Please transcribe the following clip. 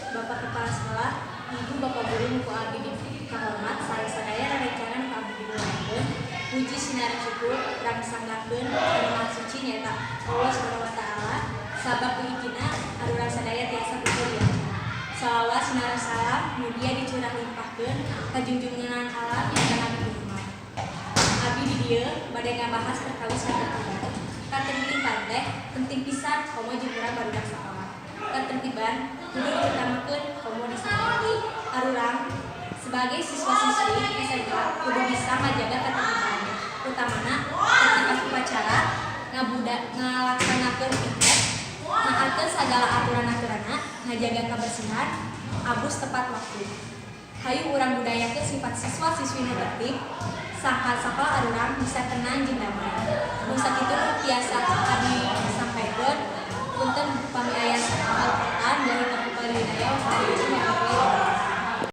Bapak Kepala Sekolah, Ibu Bapak Guru nu ku abdi dikahormat, sareng sadaya rerencangan ku abdi dimuliakeun. Puji sinareng syukur urang sanggakeun ka Maha Suci, nyaeta Allah Subhanahu wa Taala, sabab ku ijinna arurang sadaya tiasa kumpul di acara. Salawat sinareng salam mugia dicurah limpahkeun ka junjungan alam, nyaeta Nabi Muhammad. Abdi di dieu bade ngabahas perkawis katertiban. Katertiban teh penting pisan komo jeung urang barudak sakola. Ketertiban kudu diutamakeun komo di sakola. Arurang sebagai siswa-siswi SMK kudu bisa ngajaga ketertiban. Utamana tertib upacara, ngabuda ngalaksanakeun piket, naatkeun sagala aturan-aturanna, ngajaga kebersihan, abus tepat waktu. Hayu urang budayakeun sifat siswa-siswi nu tertib, sangkan sakola arurang bisa tenang jeung damai. Nu sakitu nu tiasa abdi sampaikan. Punten pami aya.